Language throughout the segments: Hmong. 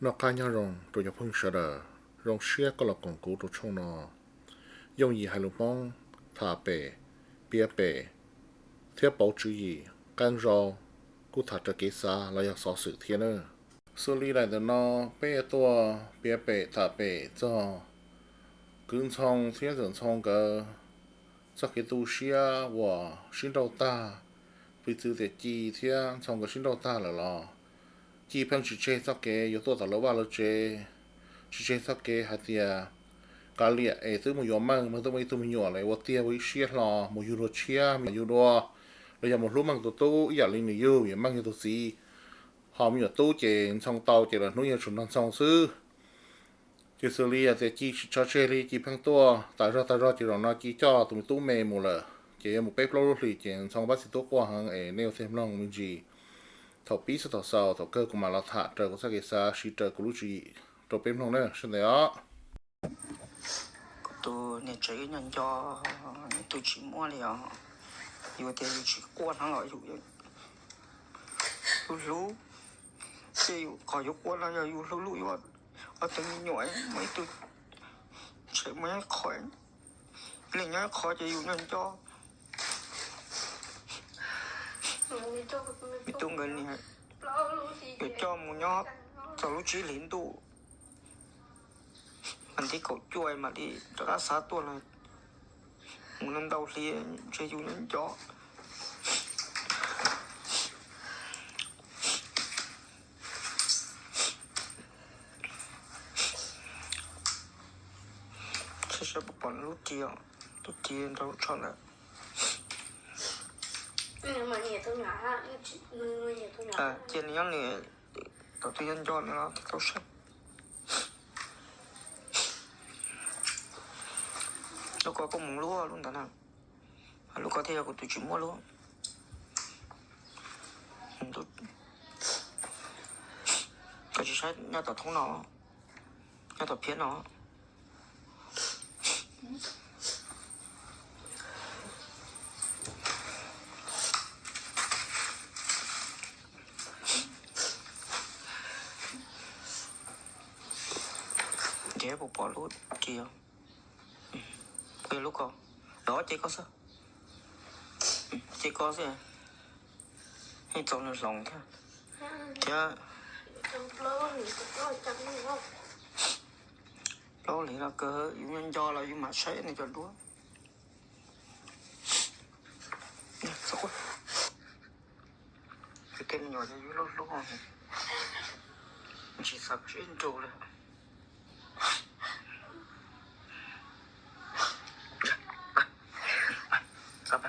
Noj qab nyob zoo rau cov phooj ywg sawv daws, zoo siab koj los koom kuv rau tshooj no. Yooj yim hais lus Hmoob, tham pem, piav pem, thiab pauv tswv yim, qee zaus kuj tham raws kev xav los yog xov xwm thiab na. Xws li daim ntawm no, peb yuav tuaj piav pem tham pem txog kwv Ntxhoo thiab ntxawm Ntxhoo nkawd txoj kev tu siab uas sib nrauj tag. Piv txwv tias Ci thiab Ntxhoo nkawd sib nrauj tag lawm los Ci pheej tsis tseg txoj kev yuav tuaj tom lawv vaj lawv tsev, tsis tseg txoj kev hais tias kav liam es twb mus yuav Meej, Meej twb muaj ib tug me nyuam lawm, ua tiag ua ib siab hlo mus yug dua tshiab, mus yug dua, los yog mus hlub Meej tus tub ib yam li nws yug, vim Meej yog tus txiv, ho me nyuam tub ces Ntxhoo tau ces lawv hnub nyoog tsuas nrog Ntxhoo xwb. Ces xws li tias Ci tsis tso tseg li, Ci pheej tuaj tas zog tas zog ces zaum no Ci coj tus me tub me mus lawm, ces yuav mus peb plaub lub hlis ces Ntxhoo pab txiv tub quaj heev es nej ua txhij mloog me ntsis. Thaum pib txog thaum xaus, thaum kawg kuv mam los tham raws kuv txoj kev xav, siv raws kuv lub tswv yim rau peb mloog na, sawv daws os. Kuv tus niam tsev nyob nco, nws twb tsis muaj li os. Yus tias yus tsis quaj hnub los yus hlub, ces yus qhov yus quaj no yog yus hlub hlub yus ob tug me nyuam, muaj ib tug tshem muaj ib qho, ib leeg nyob ib qho ces yus nyob nco. Ib tug nkawd niam yuav coj mus nyob txog lub tsib hlis ntuj, mas nti kaum cuaj mam li rov qab xav tuaj los mus ntau hli, ntshe yus nyob nco. Saib saib puas pom lub ris, lub ris nrog lub tsho ntawd. Cia nws nyob nws, thaum twg nyob nco nws los thiaj tau saib. Lub ko kuj mus lub, lub ntawd na, lub ko thiaj yog kuv tus tsis muaj lub. Koj tsis saib nyob tom thoob no, nyob tom phiab no. Ces puas pom lub ris, lub ko, lov ces ko xwb, ces ko xwb, yeej txaus nws hloov thiab, thiab plaub hlis no kawg yus nyob nco los yus mam saib nws cov duab. Tej me nyuam yog yus hlub hlub, tsis xav sib nrug li. Ob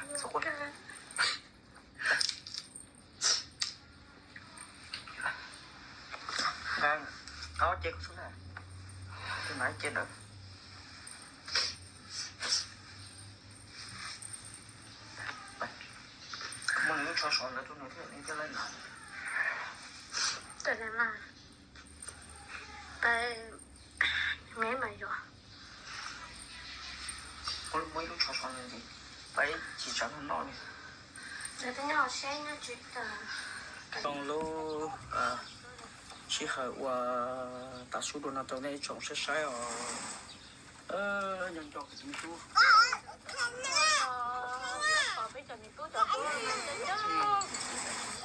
ce kuv xwb na, tus na ce ntawd. Muaj nws lub tsho sov ntawd rau nws thiaj li coj lawv na. Me mas yuav muaj ib lub tsho sov ntawd, pab ib chim tsav noj noj li. Zoo lub sij hawm uas tav su dua no rau nej ib tsoom saib saib os. Nyob nco kuv tus me tub,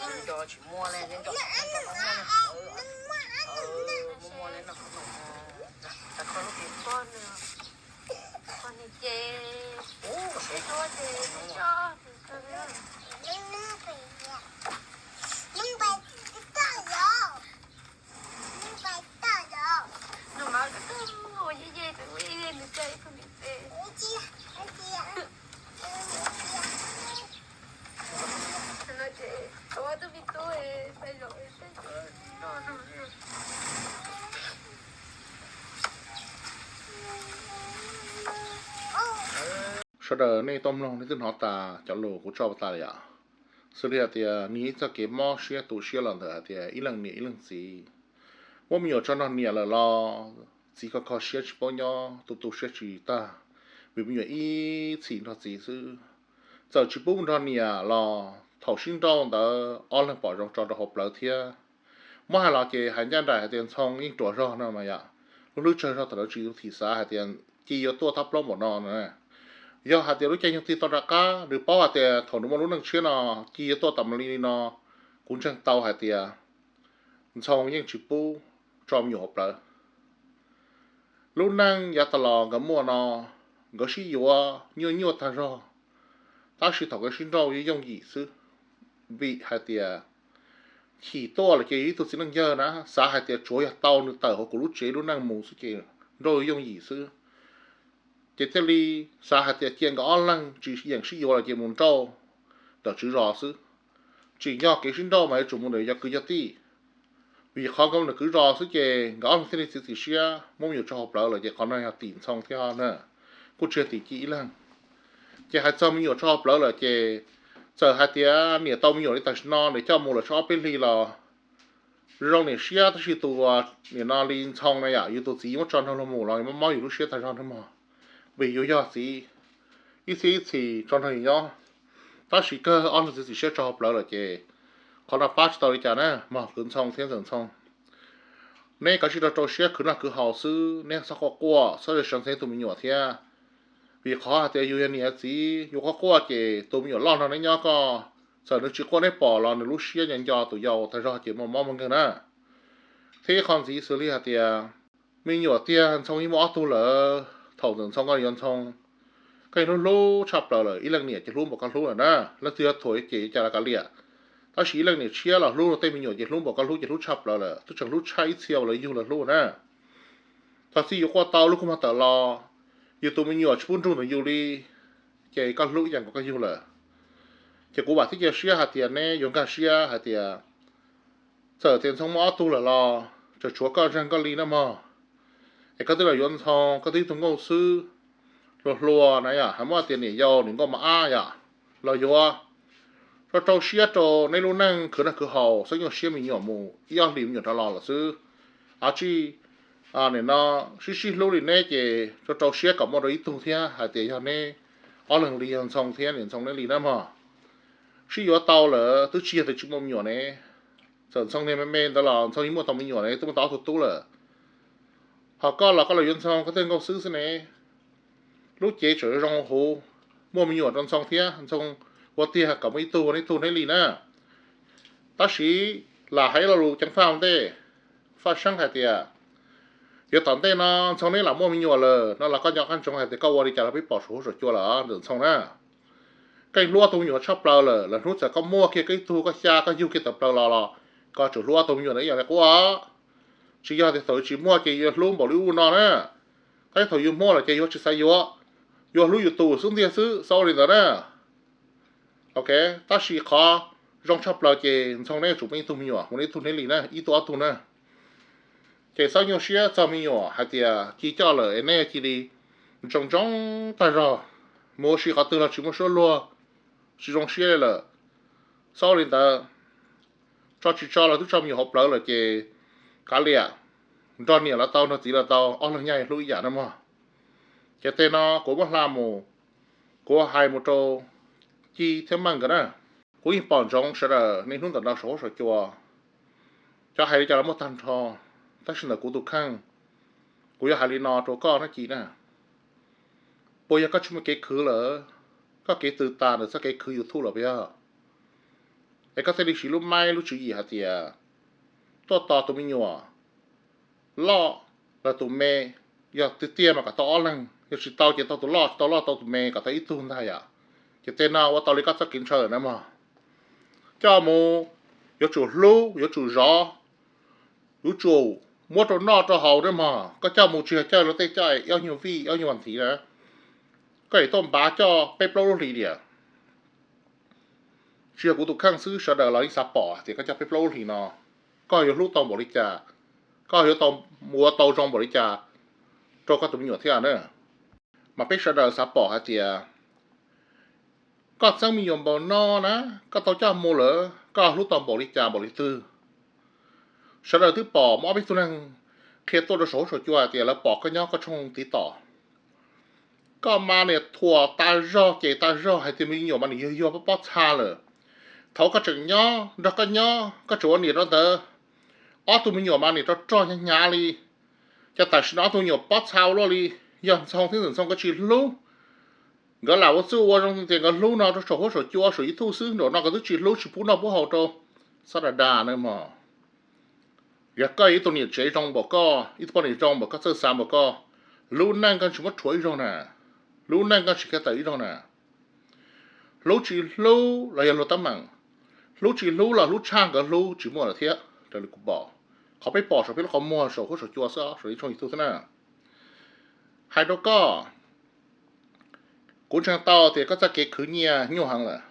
nyob nco tsis muaj li, nyob nco tsis muaj li, muaj muaj li no. Tag koj lub poj niam ces ub, seb duab ces coj. Nws mas ua ye ye, ua ye ye nws coj ib tug ntiv tes. No ces tau ob tug me tub pais zaum tej no. Sawv daws nej tau mloog nej twb hnov tas cov lus kuv tso tas lawm yom. Xws li hais tias nws yog ib txoj kev mob siab tu siab los ntawm hais tias ib leej niam ib leej txiv muab me nyuam tso nrog niam lawm los txiv kho kho siab tsis paub nyob, tu tu siab tsis tag, vim me nyuam ib txhis nrog txiv xwb. Txawm tsis pub mus nrog niam los thaum sib nrauj ntawd ob leeg pom zoo tso rau hauv plawv thiab. Muab hais los ces hais ncaj nraim hais tias Ntxhoo yeej ruam zog no mas yom, lub hlwb tsawg zog tam sim no tsis thim xav hais tias Ci yuav tuaj thab plaub npaum no no. Yog hais tias lub caij nyoog twg tau rov qab nws paub hais tias thaum nws muaj lub neej tshiab no Ci yuav tuaj tas li no, kuv ntseeg tau hais tias Ntxhoo yeej tsis pub tso me nyuam hauv plawv. Lub neej yav tas los nkawd muaj no, nkawd sib yuav nyuaj nyuaj tag zog, tab sis thaum nkawd sib nrauj yooj yim xwb, vim hais tias chim tuaj los ces yog ib tug txiv neej yawg na, xav hais tias tsuav yog tau nws tawm hauv kuv lub tsev lub neej mus xwb ces nrauj yooj yim xwb. Ces thiaj li xav hais tias cia nkawd ob leeg tsis yeem sib yuav los ces mus nrauj ntawm tswv zos xwb. Tsis yog kev sib nrauj mas yuav tsum mus ntawm yog kwv yog tij. Vim qhov nkawd mus ntawm kwv zos xwb ces nkawd ob leeg thiaj li txiav txim siab muab me nyuam tso hauv plawv lawm ces qhov no yog tim Ntxhoo thiab na, kuj tsis yog tim Ci ib leeg. Ces hais txog me nyuam tso hauv plawv lawm ces txawm hais tias niam tau me nyuam li tam sim no nws coj mus lawm tshuav ob peb hlis los zoo niam siab tab sis tus niam no li Ntxhoo na yom, yus tus txiv muab tso nrog luag mus los mob mob yus lub siab tag zog na mog. Vim yus yog txiv, ib txhis ib txhis tso nrog yus nyob, tab sis kawg ob leeg txiav txim siab tso hauv plawv lawm ces qhov no pab tsis tau li cas na mog kwv Ntxhoo thiab ntxawm Ntxhoo. Neb kav tsij rau rau siab khwv noj khwv haus xwb, neb txhob quaj quaj, txhob sawv ntxov tus me nyuam thiab. Vim qhov hais tias yus yog niam txiv, yus quaj quaj ces tus me nyuam loj nrog neb nyob koj, txawm nws tsis quaj neb pom los nws lub siab nco nco tus yau tag zog ces muaj mob muaj nkeeg na. Thiab ib qho ntxiv xws li hais tias me nyuam tiag Ntxhoo yeej muaj ob tug lawm, thaum ntawm Ntxhoo koj yuav Ntxhoo, koj yeej hlub hlub tshaj plaws lawm, ib leej niam ces hlub npaum koj hlub lawm na, leej twg yog thuam ces yuav cas los kav liam. Tab sis ib leej niam tshiab los hlub luag tej me nyuam ces hlub npaum koj hlub ces hlub tshaj plaws lawm, twb tseem hlub tshaj ib txhia uas lawv yug lawv hlub na. Txog txij yuav quaj tau lub kua muag tawm los, yus tus me nyuam tsis pub nrug ntawm yus li, ces koj hlub ib yam nkaus koj yug lawm. Ces kuv vam thiab cia siab hais tias neb yuav nkag siab hais tias txawm tias Ntxhoo muaj ob tug lawm los tseem tshuav koj ntseeg koj li na mog. Es koj twb los yuav Ntxhoo, koj twb ib tug nkauj xwb, hluas hluas na yom, hais muab tias niam yau niam nkauj mos ab yom, los yuav. Rau rau siab rau neb lub neej khwv noj khwv haus, txhob nyuaj siab me nyuam mus ib ob hlis me nyuam rov los lawm xwb. Ab tsi, nim no sib sib hlub li neb ces rau rau siab kom muaj rau ib tug thiab hais tias yog neb ob leeg li yog Ntxhoo thiab niam Ntxhoo neb li na mog. Sib yuav tau lawm twb tsis yog tias tsis muaj me nyuam ne. Txawm Ntxhoo niag me me ntawd los Ntxhoo yeej muaj tau me nyuam ne, twb muaj tau ob tug tub lawm. Ho koj los koj los yuav Ntxhoo koj twb nkauj xwb xwb ne. Lub cev tseem zoo huv, muaj me nyuam rau Ntxhoo thiab Ntxhoo ua tiag kom muaj ib tug ua neb tug neb li na. Tab sis lam hais ib lo lus ceev faj ua ntej, faj seeb hais tias yuav tom ntej no Ntxhoo neb lam muaj me nyuam lawm no los koj nco qab ntsoov hais tias koj ua li cas los peb pom saum huab saum cua lawm ntxawm Ntxhoo na. Koj yeej hlub ob tug me nyuam tshaj plaws lawm, lawv hnub txawm koj muaj kiag koj ib tug koj xya koj yug kiag tawm plaws los los koj tseem hlub ob tug me nyuam ntawd ib yam li qub. Tsis yog tias thaum tsis muaj ces yuav hlub npaum li ub no na. Tab sis thaum yus muaj lawm ces yuav tsis xav yuav, yuav hlub yus tus xub ntiag xwb, xav ua li ntawd na. Ok, tab sis qhov zoo tshaj plaws ces Ntxhoo neb yuav tsum muaj ib tug me nyuam, muaj ib tug neb li na, ib tug ob tug na. Ces txhob nyuaj siab txog me nyuam hais tias Ci coj lawm es neb cia li ntsoov ntsoov tag zog, mus ua si qhov twg los tsis muaj suab luag, tsis zoo siab li lawm. Txhob ua li ntawd, tso tsis tso los twb tso me nyuam hauv plawv lawm ces kav liam, nrog niam los tau nrog txiv los tau, ob leeg nyaj hlub ib yam na mog. Ces tej no kuv muab hla mus, kuv hais mus rau Ci thiab Meej nkawd na. Kuv yeej pom ntsoov sawv daws niaj hnub ntawm no saum huab saum cua, cov hais li cas los muaj tag nrho, tab sis ntawm kuv tus kheej, kuv yuav hais li no rau koj na Ci na. Puas yog koj tsis muaj kev khwv lawm, koj kev tws tas ntawm txoj kev khwv YouTube lawm puas yog? Es koj thiaj li siv lub maib lub tswv yim hais tias tuaj tos tus me nyuam loj los tus me, yog tiag tiag mas kom tau ob leeg, yog tsis tau ces tau tus loj, tsis tau loj tau tus me kom tau ib tug ntag yom. Ces tej no ua tau li koj txoj kev ntshaw na mog. Coj mus, yuav tsum hlub, yuav tsum zov, yuav tsum muab rau noj rau haus na mog. Koj coj mus tsis yog coj luag tej coj ob nyuag vij ob nyuag vas thiv na, koj es tuaj npav coj peb plaub lub hlis tiag. Tsis yog kuv tus kheej xwb, sawv daws los yeej xav pom tias koj coj peb plaub lub hlis no, koj yuav hlub tau npaum li cas, koj yuav tau ua tau zoo npaum li cas rau koj tus me nyuam thiab na. Mas peb sawv daws xav pom hais tias koj txeeb me nyuam npaum no na, koj tau coj mus lawm koj hlub tau npaum li cas npaum li twg. Sawv daws twb pom muaj ob peb tug neeg qhia tuaj rau saum huab saum cua hais tias lawv pom koj nyob koj tshooj tiv tom, koj mas niam thuam tas zog ces tas zog hais tias me nyuam mas nws yuag yuag pob pob txha lawm. Thaum koj tseem nyob nrog koj nyob koj tseem ua niam rau ntawd, Ob tug me nyuam mas nim rog rog hnyav hnyav li, ces tam sim no ob tug me nyuam pob txha ua luaj li. Yog Ntxhoo thiab ntxawm Ntxhoo nkawd tsis hlub, nkawd lam ua txuj ua zoo tias nkawd hlub no rau saum huab saum cua saum YouTube xwb, nraum no nkawd twb tsis hlub tsis pub noj pub haus rau. Xab da da na mog. Yog koj yog ib tug niam tsev zoo npaum koj, ib tug poj niam zoo npaum koj, txawj xav npaum koj, lub neej koj tsis muab rhuav ib zaug na, lub neej koj tsis khiav tawm ib zaug na. Hlub tsis hlub los yog luag teeb meem, hlub tsis hlub los hlub tshaj nkawd hlub tsis muaj lawm thiab raws li kuv pom. Qhov peb pom saum peb lub qhov muag saum huab saum cua xwb, saum ib tshooj YouTube xwb na. Hais rau koj, kuv ntseeg tau tias koj txoj kev khwv nyiaj nyuaj heev lawm,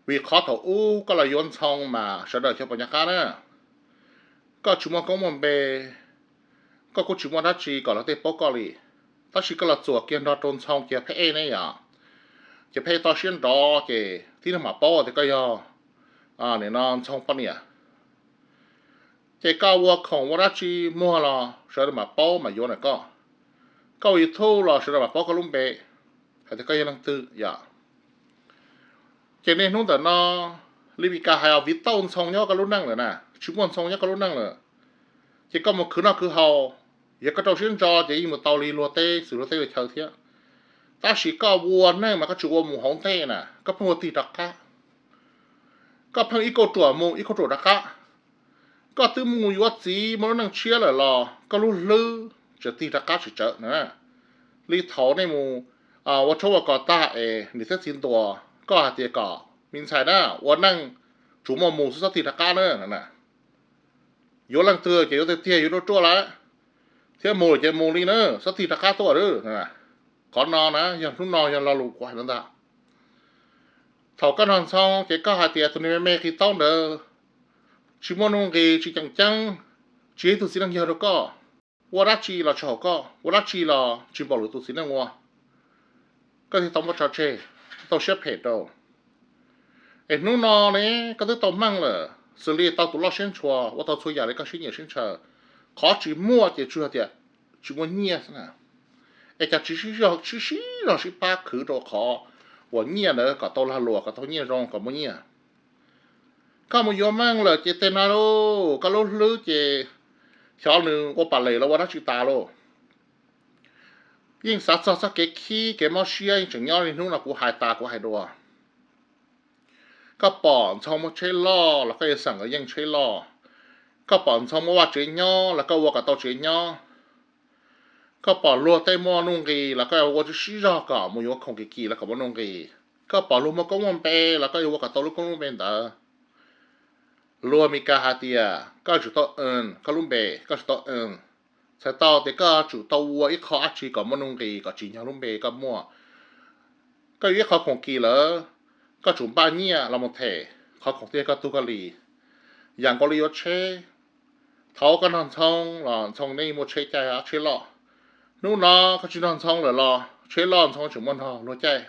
vim qhov thaum ub koj los yuav Ntxhoo mas sawv daws xyov puas nco qab na. Koj tsis muaj koob muaj npe, koj kuj tsis muaj dab tsi kom luag tej paub koj li, tab sis koj los txuam kiag nrog rau Ntxhoo kiag pheb ej ne yom, ces pheb ej toj siab nrov ces tib neeg mam paub tias koj yog nim no Ntxhoo poj niam. Ces koj ua khoom ua dab tsi muag los sawv daws mam paub mam yuav na koj. Koj ua YouTube los sawv daws mam paub koj lub npe, hais tias koj yog leej twg yom. Ces niaj hnub ntawm no, li Mis Kas hais os, viv tauj Ntxhoo nyob koj lub neej lawm na, tsis muaj Ntxhoo nyob koj lub neej lawm. Ces koj mus khwv noj khwv haus, yog koj rau siab ntso ces yeej mus tau li luag teb xwm luag teb luag chaw thiab. Tab sis koj ua neej mas koj tsis ua mus hauv ntej na, koj pheej ua tig rov qab. Koj pheej ib kauj ruam mus ib kauj ruam rov qab. Koj twb mus yuav txiv muaj lub neej tshiab lawm los koj lub hlwb tseem tig rov qab tsis tsawv na. Li thaum nej mus ua tshoob ua kos tag es niam thiab txiv ntuas koj hais tias kom me ntxhais na, ua neej tsuas muaj mus xwb txhob tig rov qab na. Yuav leej twg ces yuav tiag tiag yuav ruaj ruaj lawm, thiab mus ces mus li na, txhob tig rov qab tuaj. Qhov no na yog hnub no yog lo lus kuv hais no ntag. Thaum koj nrog Ntxhoo ces koj hais tias tus niag me me qis taub ntawd tsis muaj nuj nqis, tsis ceem ceeb, tsis yog ib tug txiv neej yawg rau koj, ua dab tsi los tsis haum koj, ua dab tsi los tsis npaum lwm tus txiv neej ua. Koj thiaj tau muab tso tseg, tau siab phem rau. Es hnub no ne koj twb tau meej lawm, xws li tau tus loj siab ntshua, ua tau txhua yam li koj siab nyiam siab ntshaw. Qhov tsis muaj ces tsuas yog tias tsis muaj nyiaj xwb na. Es cas tsis sib zog sib pab khwv rau qhov uas nyiaj ntawd kom tau lag luam, kom tau nyiaj zoo, kom muaj nyiaj. Koj mus yuav meej lawm ces tej no lauj, koj lub hlwb ces xyov nws ua pam les los ua dab tsi tas lauj. Yeej xav txog txoj kev khib kev mob siab yeej tseem nyob li hnub no kuv hais tas kuv hais dua. Koj pom Ntxhoo muaj tsheb loj los koj yuav xeem kom yeej tsheb loj. Koj pom Ntxhoo muaj vaj tsev nyob los koj ua kom tau tsev nyob. Koj pom luag tej muaj nuj nqis los koj yuav ua sib zog kom mus yuav khoom kim kim los kom muaj nuj nqis. Koj pom luag muaj koob muaj npe los koj yuav ua kom tau lub koob lub npe ntawd. Luag Mis Kas hais tias koj tsum tau earn koj lub npe, koj tsum tau earn. Txhais tau tias koj tsum tau ua ib qho dab tsi kom muaj nuj nqis, kom tsim nyog lub npe koj muaj. Koj yuav ib qho khoom kim lawm, koj tsum npaj nyiaj los mus them qhov khoom tiag koj tug koj li. Yam nkaus li yuav tsheb, thaum koj nrog Ntxhoo los Ntxhoo nej muaj tsheb caij tsheb loj. Hnub no koj tsis nrog Ntxhoo lawm los tsheb loj Ntxhoo tseem muaj nrog luag caij,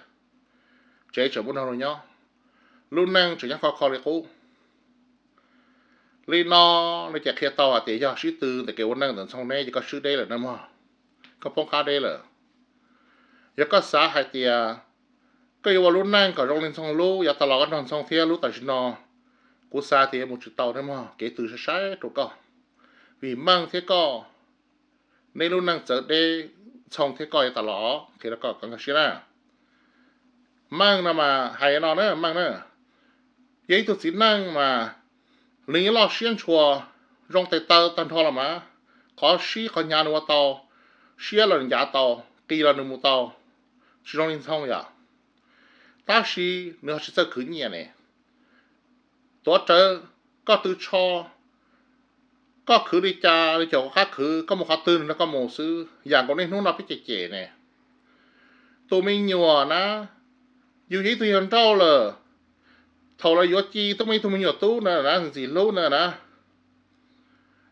tsev tseem muaj nrog luag nyob, lub neej tseem nyob khov kho li qub. Li no no ces qhia tau hais tias yog sib tw ntawm kev ua neej ntawm Ntxhoo neb ces koj swb deb lawm na mog, koj poob qab deb lawm. Yog koj xav hais tias koj yuav ua lub neej kom zoo li Ntxhoo lub yav tas los koj nrog Ntxhoo thiab lub tam sim no, kuv xav tias yuav mus tsis tau na mog, kev tw sai sai rau koj. Vim Meej thiab koj, neb lub neej txawv deb, Ntxhoo thiab koj yav tas los qhia rau koj kom nkag siab na. Meej no mas hais no na Meej na, yog ib tug txiv neej mas nws yeej loj siab ntshua, zoo tes taw tag nrho los mas, qhov sib qhov hnyav nws ua tau, siab los nws ncav tau, qis los nws mus tau, tsis zoo li Ntxhoo yom. Tab sis nws ho tsis txawj khwv nyiaj ne. Tuav rawv, koj tw tsho, koj khwv li cas li cas kuv qab khwv, koj mus qhov twg nws nrog koj mus xwb, yam nkaus niaj hnub no peb cem cem ne. Tus me nyuam na, yus yog ib tug yawg nrauj lawm, thaum lawv yuav ci twb muaj ib tug me nyuam tub na, ntxim hlub na na.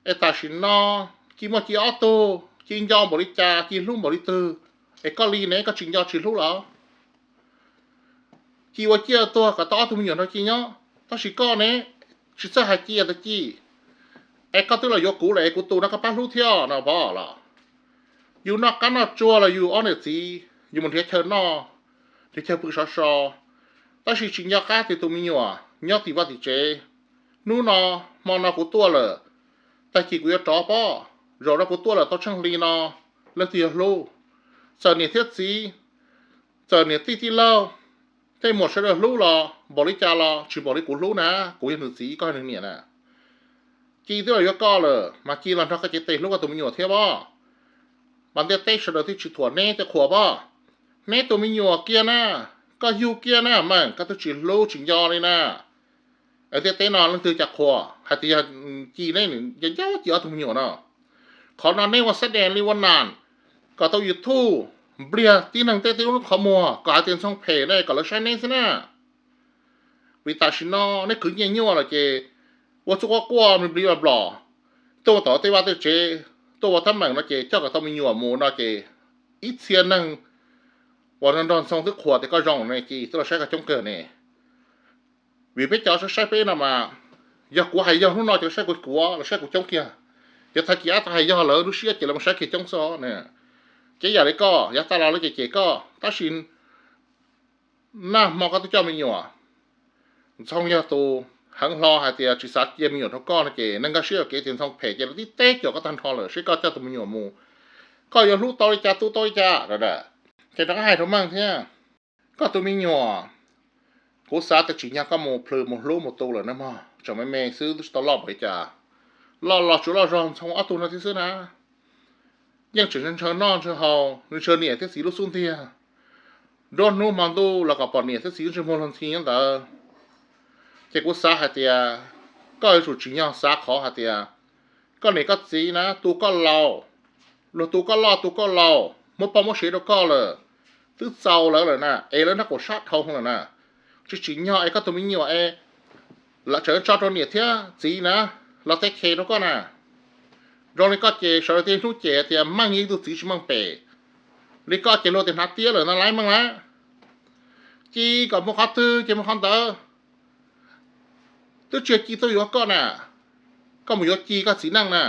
Es tam sim no ci muaj ci ob tug, ci nco npaum li cas, ci hlub npaum li twg, es koj li ne koj tsis nco tsis hlub los? Ci ua ciaj tuag kom tau ob tug me nyuam nrog ci nyob, tab sis koj ne tsis txawj hais cia tau ci. Es koj twb los yuav kuv lawm es kuv tus no koj pab hlub thiab no pov los? Yus noj qab noj tsuag los yus ob niam txiv yus mus nrhiav chaw noj, nrhiav chaw pw sov so, tab sis tsis nco qab tias tus me nyuam nyob tim vaj tim tsev. Hnub no hmo no kuv tuaj lawm, Tag kis kuv yuav rov pob, zaum no kuv tuaj lawm tau tsheej hli no, leej twg yuav hlub? Txawm niam thiab txiv, txawm niam tij tij laug, tej muam sawv daws hlub los npaum li cas los tsis npaum li kuv hlub na, kuv yog nws txiv koj yog nws niam na. Ci twb los yuav koj lawm mas Ci los nrog koj cev tes hlub koj tus me nyuam thiab pob. Mas ntiaj teb sawv daws thiaj tsis thuam neb tej qhuas pob. Neb tus me nyuam kiag na, koj yug kiag na mas koj twb tsis hlub tsis nco li na. Ntiaj teb no leej twg cas qhuas hais tias yog Ci neb nco nco Ci ob tug me nyuam no. Qhov no neb ua xab dees li ua nam, kom tau YouTube, npliag tib neeg tej tib lub qhov muag kom hais tias Ntxhoo phem ne kom lawv saib neb xwb na. Vim tam sim no neb khwv nyiaj nyuaj lawm ces ua txuj quaj quaj nplig nplig los nplom, tuaj ua tom tej vaj tej tsev, tuaj ua teeb meem no ces coj kom tau me nyuam mus no ces ib txhia neeg uas nrog Ntxhoo twb qhuas tias koj zoo ne ces twb los saib koj coob kawg ne. Vim peb cov saib saib peb no mas, yog kuv hais yog hnub no ces saib kuv kuav los saib kuv coob kiag. Ces tag kis ab tau hais yog lawv lub siab ces lawv mus saib kiag coob xwb os. Ces yam li koj yav tas los lawv cem cem koj tab sis nag hmo koj twb coj me nyuam. Ntxhoo yog tus heev hlo hais tias tsis xav cia me nyuam rau koj no ces neeg nkag siab yuam kev tias Ntxhoo phem ces lawv tib teb cuam koj tag nrho lawm seb koj coj tus me nyuam mus, koj yuav hlub tau li cas tu tau li cas. Ces rov qab hais rau Meej thiab, koj tus me nyuam, kuv xav tias tsim nyog koj mus plhws mus hlub mus tu lawm na mog, tseem me me xwb twb tsis tau loj npaum li cas. Loj los tsuas loj zog Ntxhoo ob tug no thiab xwb na. Yeej tseem ntshaw noj ntshaw haus, nws ntshaw niam thiab txiv lub xub ntiag, nruab hnub hmo ntuj los kom pom niam thiab txiv lub ntsej muag luag ntxhi nyob ntawd. Ces kuv xav hais tias koj yuav tsum tsim nyog xav qhov hais tias koj niam koj txiv na tu koj laus, luag tu koj loj tu koj laus, muab poj muab sev rau koj lawm, twb txaus lawv lawm na es lawv nrog kuv sab dhau lawm na. Tsis tsim nyog es koj tus me nyuam es lam tseem tso rau niam thiab txiv na los teb khe rau koj na. Zoo li koj ces sawv daws thiaj hnub cem tias Meej yog ib tug txiv tsis meej pem, li koj ces luag tias hnav tiab lawm no laiv Meej na. Ci kom mus qhov twg ces mus qhov ntawd. Twb tsis yog Ci tuaj yuav koj na, koj mus yuav Ci koj txiv neej na.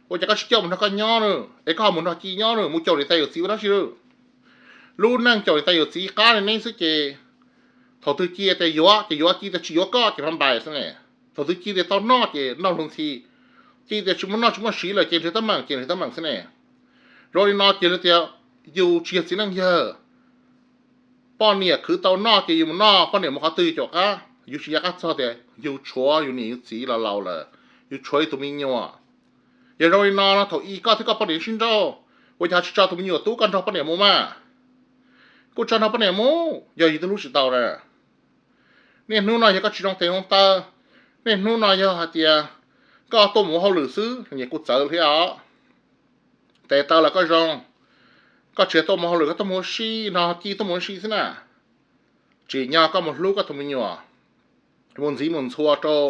Ua cas koj tsis coj mus nrog koj nyob na, es koj ho mus nrog Ci nyob na, mus caum niam tais yawm txiv ua dab tsi lawm? Lub neej caum niam tais yawm txiv qab li neb xwb ces thaum twg Ci tias yuav ces yuav, Ci tias tsis yuav koj ces pab npais xwb ne. Thaum twg Ci tias tau noj ces noj luag ntxhi, Ci tias tsis muaj noj tsis muaj siv lawm ces nrhiav teeb meem ces nrhiav teeb meem xwb ne. Zoo li no ces tias yus tsis yog txiv neej yawg. Poj niam khwv tau noj ces yus mus noj, poj niam mus qhov twg yus caum qab, yus tsis nco qab txog tias yus tshuav yus niam yus txiv los laus lawm, yus tshuav yus tus me nyuam. Yog zoo li no no thaum i koj thiab koj poj niam sib nrauj, ua cas tsis tso tus me nyuam tub koj nrog poj niam mus mas? Kuj tso nrog poj niam mus, yog yus twb hlub tsis tau na. Niaj hnub no yog koj tsis zoo tes zoo taw, niaj hnub no yog hais tias koj tuaj mus ua hauj lwm xwb, nyias kuj txawv thiab os. Tes taw los koj zoo, koj tsis tuaj mus hauj lwm, koj tuaj mus ua si no, Ci tuaj mus ua si xwb na. Tsim nyog koj mus hlub koj tus me nyuam, mus ntxiv mus ntxhua rau,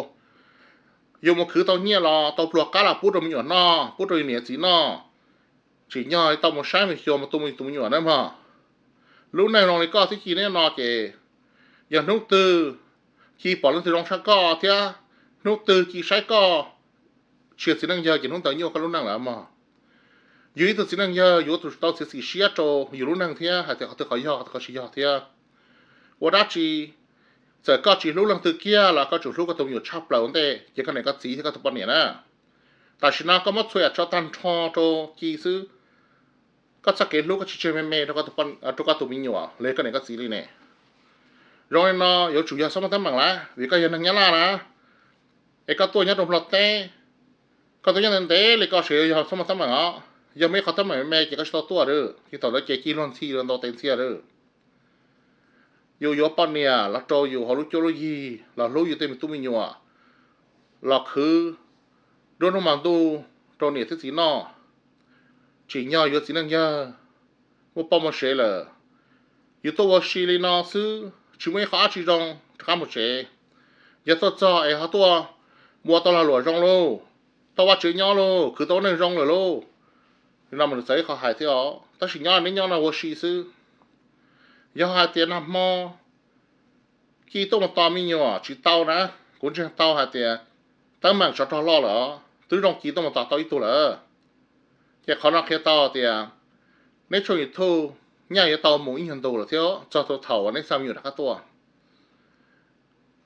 yus mus khwv tau nyiaj los tau pluag qab los pub rau me nyuam noj, pub rau yus niam txiv noj. Tsim nyog tau mus saib me xyuas mus tu tus me nyuam na mog. Lub neej zoo li koj thiab Ci neb no ces yog hnub twg Ci pom leej twg zoo tshaj koj thiab hnub twg Ci saib koj tsis yog txiv neej yawg ces hnub ntawd nyuaj koj lub neej lawm mog. Yus ib tug txiv neej yawg yuav tsum tau txiav txim siab rau yus lub neej thiab hais tias qhov twg qhov yog qhov twg qhov tsis yog thiab. Ua dab tsi, txawm koj tsis hlub leej twg kiag los koj tsum hlub koj tus me nyuam tshaj plaws ua ntej ces koj niam koj txiv thiab koj tus poj niam na. Tam sim no koj muab txhua yam tso tag nrho rau Ci xwb. Koj txoj kev hlub koj tsis tseg me me rau koj tus me nyuam los yog koj niam koj txiv li ne. Zoo li no yuav tsum yog xob muaj teeb meem lawm vim koj yog neeg Nyab Laj na, es koj tuaj nyob rau Nplog teb, koj tuaj nyob ntev ntev li koj tseem yog xob muaj teeb meem os. Yog muaj ib qhov teeb meem me me ces koj tsis tau tuaj lawm, ces thaum ntawd ces Ci luag ntxhi luag ntaus tes ntxhias lawm. Yus yuav poj niam los rau yus hauv lub cuab lub yig los hlub yus tej me tub me nyuam, los khwv nruab hnub hmo ntuj rau niam thiab txiv noj, tsim nyog yuav txiv neej yawg, muaj poj muaj sev lawm. Yus tuaj ua si li no xwb tsis muaj ib qho dab tsi zoo, rov qab mus tsev. Yog tuaj txog es ho tuaj mus ua tau lag luam zoo lauj, tau vaj tsev nyob lauj, khwv tau neej zoo lawm lauj, no mas nws txawv ib qho hais thiab os. Tab sis nyob neb nyob no ua si xwb. Yog hais tias nag hmo Ci tuaj mus tos me nyuam tsis tau na, kuv ntseeg tau hais tias teeb meem tsov rog loj lawm os, twb zoo Ci tuaj mus tos tau ib tug lawm. Ces qhov no qhia tau tias neb tshooj YouTube nyaj yuav tau mus ib nyuag ntu lawm thiab txog thaum uas neb xa me nyuam rov qab tuaj.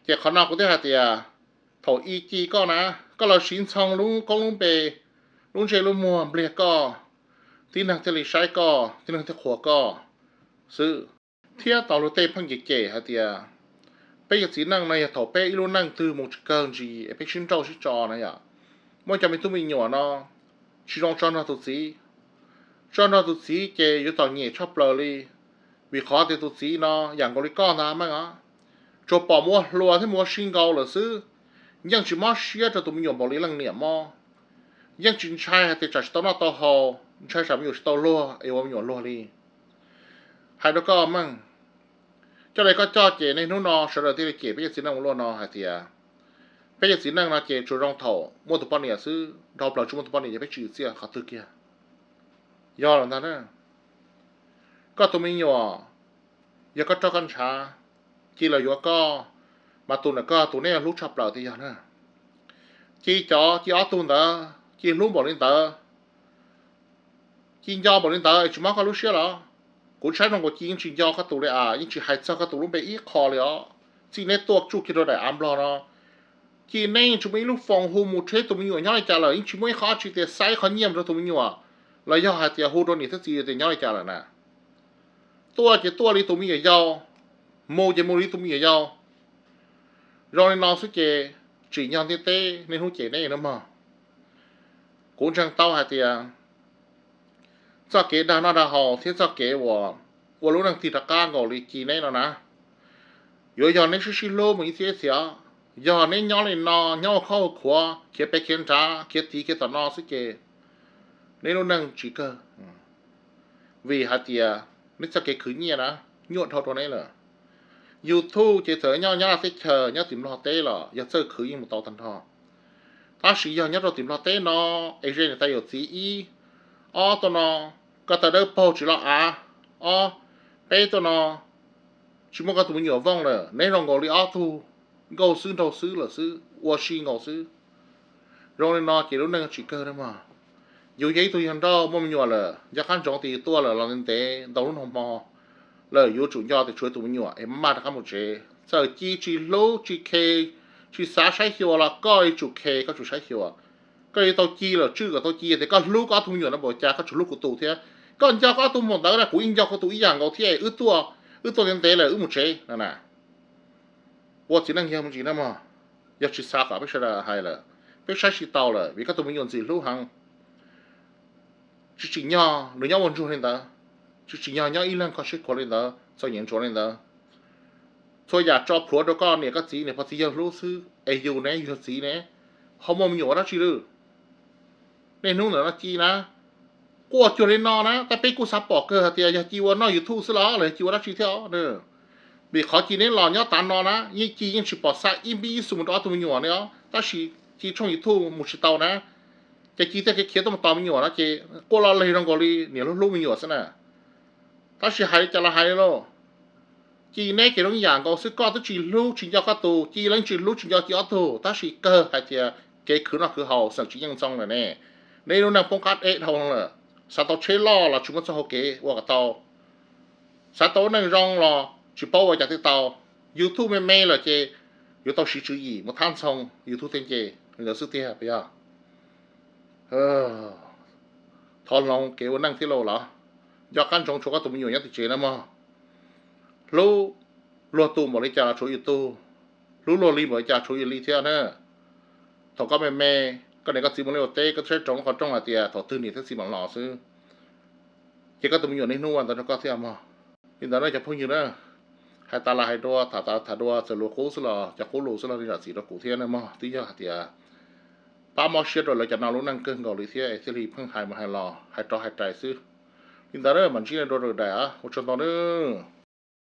Ces qhov no kuv thiaj hais tias thaum i Ci koj na, Koj los siv ntxhoo lub koob lub npe, lub ntsej lub muag npliag koj, tib neeg thiaj li saib koj, tib neeg thiaj qhuas koj xwb. Thiab tau luag tej pheej cem cem hais tias peb cov txiv neej no yog thaum peb ib lub neej twg mus tsis kawg ntsis es peb sib nrauj sib tso na yom, muaj cov me tub me nyuam no tsis zoo tso nrog tus txiv, tso nrog tus txiv ces yuav txom nyem tshaj plaws li. Vim qhov tias tus txiv no yam nkaus li koj ntag meej os, tsuas pom mus ua hluas thiab mus ua si nkaus lawm xwb, yeej tsis mob siab rau tus me nyuam npaum li leej niam mob. Yeej tsis ntshai hais tias tsam tsis tau noj tau haus, ntshai tsam me nyuam tsis tau luag es ua me nyuam luag li. Hais rau koj meej, coj li koj coj ces niaj hnub no sawv daws thiaj li cem peb cov txiv neej ua luaj no hais tias peb cov txiv neej no ces tsuas zoo thaum muaj tus poj niam xwb, dhau plaws tsis muaj tus poj niam ces peb tsis txiaj qhov twg kiag. Yog los ntag na, koj tus me nyuam, yog koj roj koj ntshav, ci los yuav koj, mas tus ntawm koj tus neb hlub tshaj plaws tiag yog na. Ci cov, ci ob tug ntawd, ci hlub npaum li ntawd, ci nco npaum li ntawd es tsis mob koj lub siab los? Kuv saib zoo nkaus ci yeej tsis nco koj tus li as, yeej tsis hais txog koj tus lub npe ib qho li os. Txij neb tuaj tsuj kiag rau daim av nplog no, ci neb yeej tsis muaj ib lub foos hu mus tsheb tus me nyuam nyob li cas lawm, yeej tsis muaj ib qho dab tsi tias xa ib qho nyiaj mus rau tus me nyuam, los yog hais tias hu rau niam thiab txiv tias nyob li cas lawm na. Tuaj ces tuaj li tus me nyuam yau, mus ces mus li tus me nyuam yau. Zoo li no xwb ces tsim nyog ntiaj teb niaj hnub cem neb na mog. Kuv ntseeg tau hais tias txoj kev dag noj dag haus thiab txoj kev uas ua lub neej tig rov qab nkaus li ci neb no na, yuav yog neb sib sib hlub mus ib txhiab ib txhis os. Yog neb nyob li no, nyob ua khab ua khuav, khiav pem khiav nrad, khiav tid khiav tom no xwb ces neb lub neej tsis kawg. Vim hais tias neb txoj kev khwv nyiaj na, nyuaj dhau rau neb lawm. YouTube ces txawm nyob nyob teb chaws, nyob tim Nplog teb los yog txawj khwv yeej mus tau tag nrho. Tab sis yog nyob rau tim Nplog teb no, es ze niam tais yawm txiv ib, ob tuaj no, koj tawv dawb paug tsis loj av, ob, peb tuaj no, tsis muaj koj tus me nyuam vooj lawm, neb zoo nkaus li ob tug nkauj xwb nraug xwb lawm xwb, ua si nkaus xwb. Zoo li no ces lub neej tsis kawg na mog. Yus yog ib tug yawg nrauj muaj me nyuam lawm, nco qab ntsoov tias yus tuaj lawm los ntev ntev ntau hnub ntau hmo lawm, yuav tsum nco tias tshuav tus me nyuam es maj maj rov qab mus tsev. Txawm ci tsis hlub tsis khes, tsis xav saib xyuas los koj yuav tsum khes, koj tsum saib xyuas. Koj yuav tau ci los tswj kom tau ci tias koj hlub koj ob tug me nyuam no npaum cas, koj tsum hlub kuv tus thiab. Koj nco koj ob tug npaum ntawd na, kuv yeej nco kuv tus ib yam nkaus thiab, wb tuaj, wb tuaj ntev ntev lawm wb mus tsev no na. Ua txiv neej yawg me ntsis na mog, yog tsis xav kom peb sawv daws hais lawm, peb saib tsis taus lawm vim koj tus me nyuam ntxim hlub heev. Tsis tsim nyog nws nyob ua ntsuag li ntawd, tsis tsim nyog nyob ib leeg kho siab khuav li ntawd, txom nyem ntsuav li ntawd. Txhua yam tso plhuav rau koj niam koj txiv niam pog txiv yawg hlub xwb, es yus ne, yus yog txiv ne, ho muaj me nyuam ua dab tsi lawm? Niaj hnub ntawm no ci na, quaj cuag li no na, tab peb kuj xav pom kawg hais tias yog ci ua noj YouTube xwb los los yog ci ua dab tsi thiab. Vim qhov ci neb los nyob tav no na, yeej ci yeej tsis pom xa ib npib ib xu mus rau ob tug me nyuam ne os, tab sis ci tshooj YouTube mus tsis tau na, ces ci thiaj khiav tuaj mus tos me nyuam no ces quaj loj lig zoo nkaus li niam hlub hlub me nyuam xwb na. Tab sis hais li cas los hais li lauj, ci neb ces zoo ib yam nkaus xwb, koj twb tsis hlub tsis nco koj tus, ci los yeej tsis hlub tsis nco ci ob tug, tab sis kawg hais tias kev khwv noj khwv haus xeem tsis yeej ntxoo lawm ne. Neb lub neej poob qab deb dhau lawm, xav tau tsheb loj los tsis muaj txoj hau kev ua kom tau, xav tau lub neej zoo los tsis paub ua cas thiaj tau. YouTube me me lawm ces yuav tau siv tswv yim mus thab ntxhoo YouTube tej nce li ntawd xwb tiag puas yog? Thov hloov kev ua neej thiab lauj los, nco qab ntsoov tshuav koj tus me nyuam nyob tim tsev na mog. Hlub luag tus npaum li cas los tshuav yus tus, hlub luag li npaum li cas tshuav yus li thiab na. Thaum koj me me, koj niam koj txiv mus liaj ua teb, koj twb saib roos lub qhov rooj hais tias thaum twg niam thiab txiv mam los xwb, ces koj tus me nyuam niaj hnub ua ntawd rau koj thiab mog. Li ntawd na cov phooj ywg na, hais tas los hais dua, tham tas tham dua, txawm luag qub xwb los cov qub lus xwb los li zam txim rau kuv thiab na mog. Twb yog hais tias pab mob siab rau lawv cov no lub neej kawg nkaus li thiab es thiaj li pheej hais mus hais los hais rov hais rais xwb. Li ntawd na, mam ntsib dua lwm daim, ua tsaug ntau nawb.